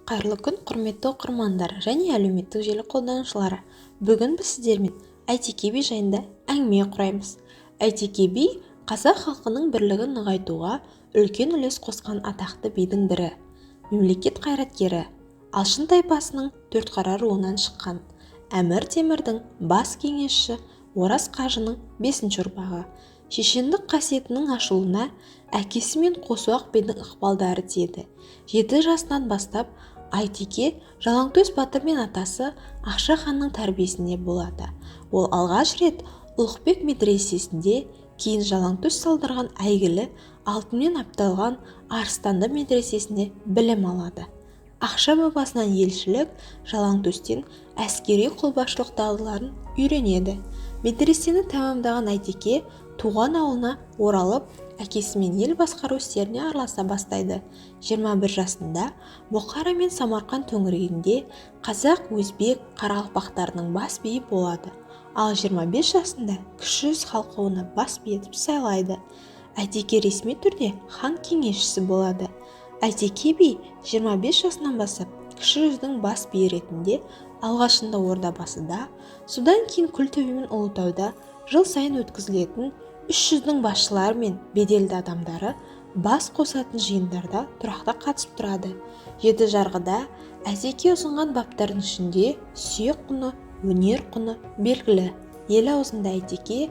Қайырлы күн, құрметті оқырмандар және әлеуметтік желі қолданушылары! Бүгін біз сіздермен Әйтеке би жайында әңгіме құраймыз. Әйтеке би – қазақ халқының бірлігін нығайтуға үлкен үлес қосқан атақты бидің бірі, мемлекет қайраткері. Алшын тайпасының Төртқара руынан шыққан, Әмір Темірдің бас кеңесші Ораз қажының бесінші ұрпағы. Шешендік қасиетінің ашылуына әкесі мен Қосуақ бидің ықпалдары тиеді. 7 жасынан бастап Әйтеке Жалаңтөс батыр мен атасы Ақша ханның тәрбиесінде болады. Ол алғаш рет Ұлықбек медресесінде, кейін Жалаңтөс салдырған әйгілі алтынмен апталған Арыстанды медресесінде білім алады. Ақша бабасынан елшілік, Жалаңтөстен әскери қолбасшылық дағдыларын үйренеді. Медресені тәмамдаған Әйтеке туған ауылына оралып, әкесімен ел басқару істеріне араласа бастайды. 21 жасында Бұқара мен Самарқан төңірегінде қазақ, өзбек, қарақалпақтарының бас биі болады. Ал 25 жасында Кіші жүз халқы оны бас би етіп сайлайды. Әйтеке ресми түрде хан кеңесшісі болады. Әйтеке би 25 жасынан бастап Кіші жүздің бас биі ретінде алғашында Ордабасыда, содан кейін Күлтөбе мен Ұлытауда жыл сайын өткізілетін үш жүздің басшылары мен беделді адамдары бас қосатын жиындарда тұрақты қатысып тұрады. Жеті жарғыда Әйтеке ұсынған баптардың ішінде сүйек құны, өнер құны белгілі. Ел аузында Әйтеке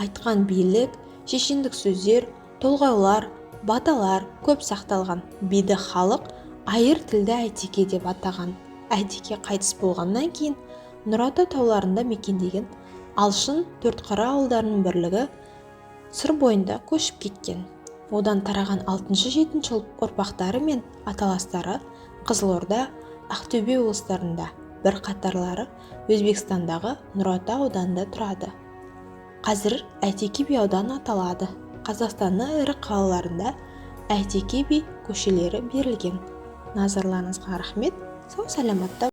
айтқан билік, шешендік сөздер, толғаулар, баталар көп сақталған. Биді халық айыр тілді Әйтеке деп атаған. Әйтеке қайтыс болғаннан кейін Нұрата тауларында мекендеген Алшын, Төртқара ауылдарының бірлігі Сыр бойында көшіп кеткен. Одан тараған алтыншы, жетінші ұрпақтары мен аталастары Қызылорда, Ақтөбе облыстарында, бірқатарлары Өзбекстандағы Нұрата ауданында тұрады. Қазір Әйтеке би ауданы аталады. Қазақстанның ірі қалаларында Әйтеке би көшелері берілген. Назарларыңызға рахмет! Сау саламатта.